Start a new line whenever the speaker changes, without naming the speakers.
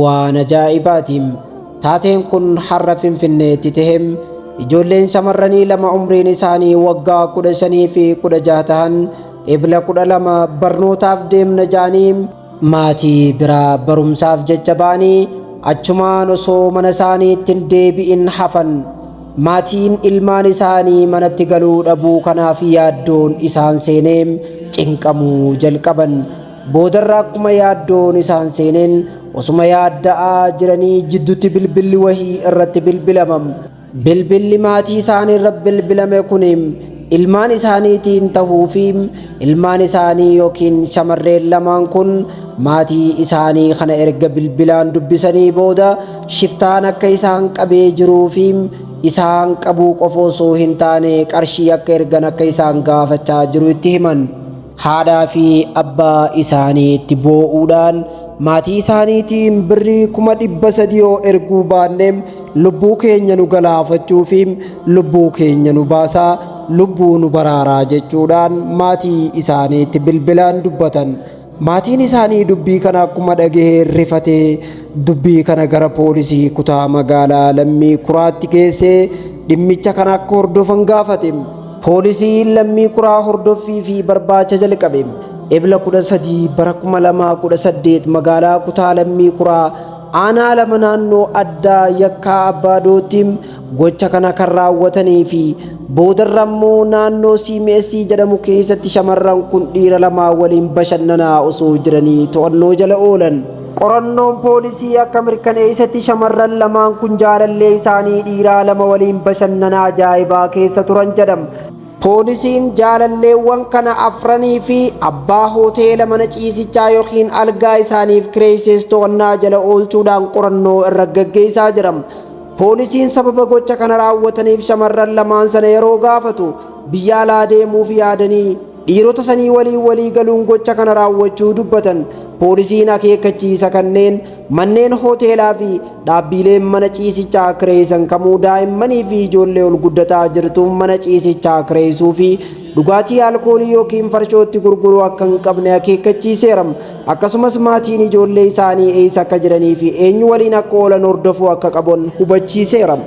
Waan ajaa'ibaati! Taateen kun har'a Finfinneetti tahe. Ijoolleen shamarranii lama umriin isaanii waggaa 15 fi 16 tahan Ebla 12 barnootaaf deemna ja'anii maatii biraa barumsaaf jecha ba'anii achumaan osoo mana isaaniitti hin deebi'in hafan. Maatiin ilmaan isaanii manatti galuu dhabuu kanaaf yaaddoon isaan seenee cinqamuu jalqaban. Boodarra akkuma yaaddoon isaan seeneen osuma yaadda'aa jiranii jiddutti bilbilli wahii irratti bilbilama. Bilbilli maatii isaaniirra bilbilame kun ilmaan isaaniitiin tahuu fi ilmaan isaanii yookiin shamarreen lamaan kun maatii isaanii kana erga bilbilaan dubbisanii booda shiftaan akka isaan qabee jiruu fi isaan qabuu qofa osoo hin taane qarshii akka ergan akka isaan gaafachaa jiru itti himan. Haadhaa fi abbaa isaaniitti boo'uudhaan maatii isaaniitiin birrii 300,000 yoo erguu baanne lubbuu keenya nu galaafachuu fi lubbuu keenya nu baasaa lubbuu nu baraaraa jechuudhaan maatii isaaniitti bilbilaan dubbatan. Maatiin isaanii dubbii kana akkuma dhagahee rifatee dubbii kana gara poolisii kutaa magaalaa Lammii Kuraatti geessee dhimmicha kana akka hordofan gaafate. Poolisiin Lammii Kuraa hordoffii fi barbaacha jalqabe. Ebla 13 bara 2018 magaalaa kutaa Lammii Kuraa aanaa 2 naannoo addaa Yakkaa Abbaadootti gocha kana kan raawwatanii fi boodarra immoo naannoo CMS jedhamu keessatti shamarran kun dhiira lamaa waliin bashannanaa osoo jiranii to'annoo jala oolan. Qorannoon poolisii akka mirkaneessetti shamarran lamaan kun jaalallee isaanii dhiiraa lama waliin bashannana ajaa'ibaa keessa turan jedham. Poolisiin jaalalleewwan kana afranii fi abbaa hoteela mana ciisichaa yookiin algaa isaaniif kireessees to'annaa jala oolchuudhaan qorannoo irra gaggeessaa jira. Poolisiin sababa gocha kana raawwataniif shamarran lamaan sana yeroo gaafatu biyya alaa deemuuf yaadanii dhiirota sanii waliin walii galuun gocha kana raawwachuu dubbatan. Poolisiin akeekkachiisa kanneen manneen hoteelaa fi dhaabbiileen mana ciisichaa kireessan kamuu daa'immanii fi ijoollee ol guddataa jirtuun mana ciisichaa kireessuu fi dhugaatii alkoolii yookiin farshootti gurguruu akka hin qabne akeekkachiiseera. Akkasumas maatiin ijoollee isaanii eessa akka jiranii fi eenyu waliin akka oolan hordofuu akka qaban hubachiiseera.